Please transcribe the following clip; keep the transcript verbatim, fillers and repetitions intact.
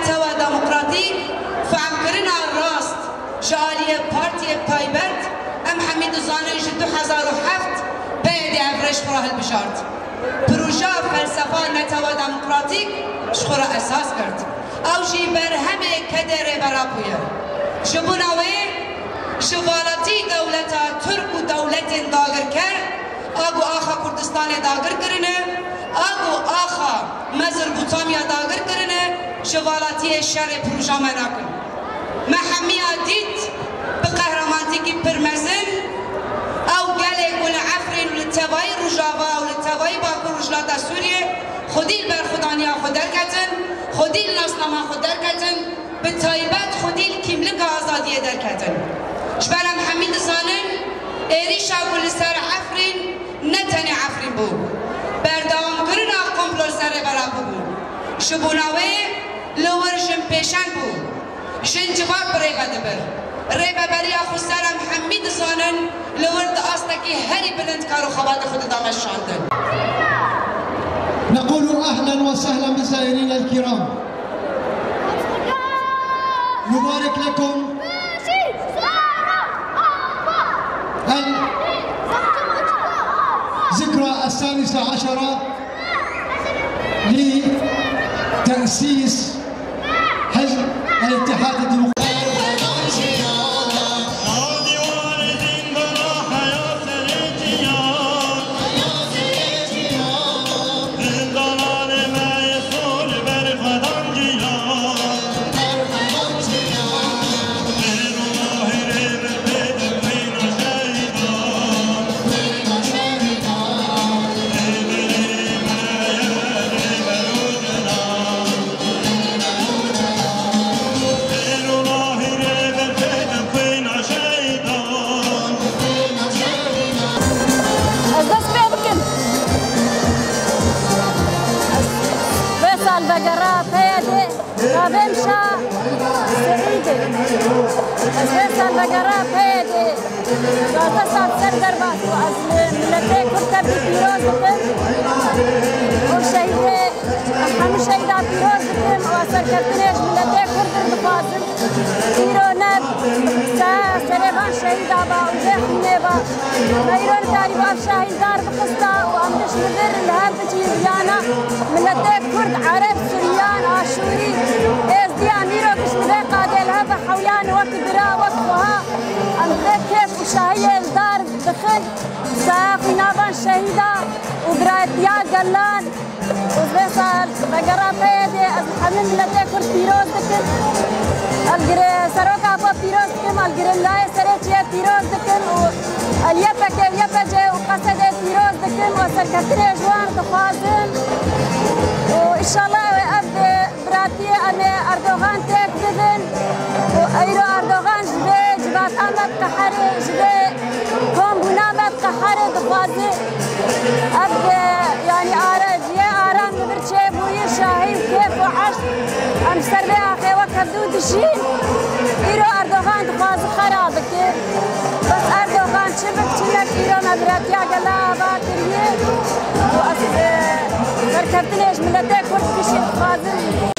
Netewa Demokratîk fehmkirina rast ji aliyê partiyê taybet, em hemî dizanin ji du hezar û heft P Y D ev rêj xwe re hilbijart. Proja felsefa Netewa Demokratîk ji xwe re esas girt. Ew jî berhemê kedê Rêber Apo ye. Ji bona wê ji valatî dewleta Tirk û dewletên dagirker, a ku axa Kurdistanê dagir kirine, a ku axa Mezirpotamya dagir kirine, ji valatiyê şerê proja me nakin. Me hemiya dît bi qehremantikî pir mezin, ew gelê ku li Efrîn û li tevayî Rojava û li tevayî Bakur Rojhilata Sûriyê xwedî li berxwedaniya xwe derketin, xwedî li nasnama xwe derketin, bi taybet xwedî li kîmlika azadiyê derketin. Ji ber em hemî dizanin, êrîşa ku li ser Efrîn ne tenê Efrîn bû, berdewamkirina komplo li ser Rêber Apo bû. Ji bona wê li wir jin pêşeng bû. Jin civak bi rê ve dibir. Rêveberiya xweser em hemî dizanin li wir di astekî herî bilind kar û xebatê xwe dida meşandin. نقول أهلا وسهلا بالزائرين الكرام. نبارك لكم ال-، ذكرى السادسة عشرة لتأسيس حزب الاتحاد الديمقراطي. Ez dest pê bikim. Ez vê sal vegera P Y D, navê min Şa Seîd e. Ez vê sal vegera P Y D. Çardeh sal ser derbas bû. Ez miletê Kurd tevî pîroz dikim. Û şehîdê, ez hemû şehîda pîroz dikim û ez serkeftinê ji miletê Kurd re dixwazim. Îro ne se-, serê van şehîda ba û vê xwînê ba. Me îro nikarîbû ev şehîdar bixista û em giş li vir li hev biçîn jiyana miletê Kurd, Ereb, Suryan, Aşûrî, Êzdiyan îro giş li vê qadê li hev ve hewyan wek bira, wek xweha. Em vê kêf û şahiyê li dar dixin. Saya xwîna van şehîda û birayetiya gelan û vê sal vegera P Y D, ez hemî miletê Kurd pîroz dikim. Ez girê seroka xwe pîroz dikim, ez girê layê serê çiyê pîroz dikim û ez Y P G û Y P G û Q S D pîroz dikim û serkeftinê ji wan dixwazim û înşallah ew ê ev Biratiyê em ê Erdogan têk bibin û eyro Erdogan ji vê civata me diqehere, ji vê kombûna me diqehere, dixwaze ev, e, yanî are-, ciyê aram li vir çêbûyî, şahî û kêf û eşq em ser vê axê wek hevdû dijîn. Îro Erdogan dixwaze xera bike. Bes Erdogan çi bik çi nek îro me biratiya gela ava kiriye û ez, e, serkeftinê ji miletê Kurd gişî dixwazim.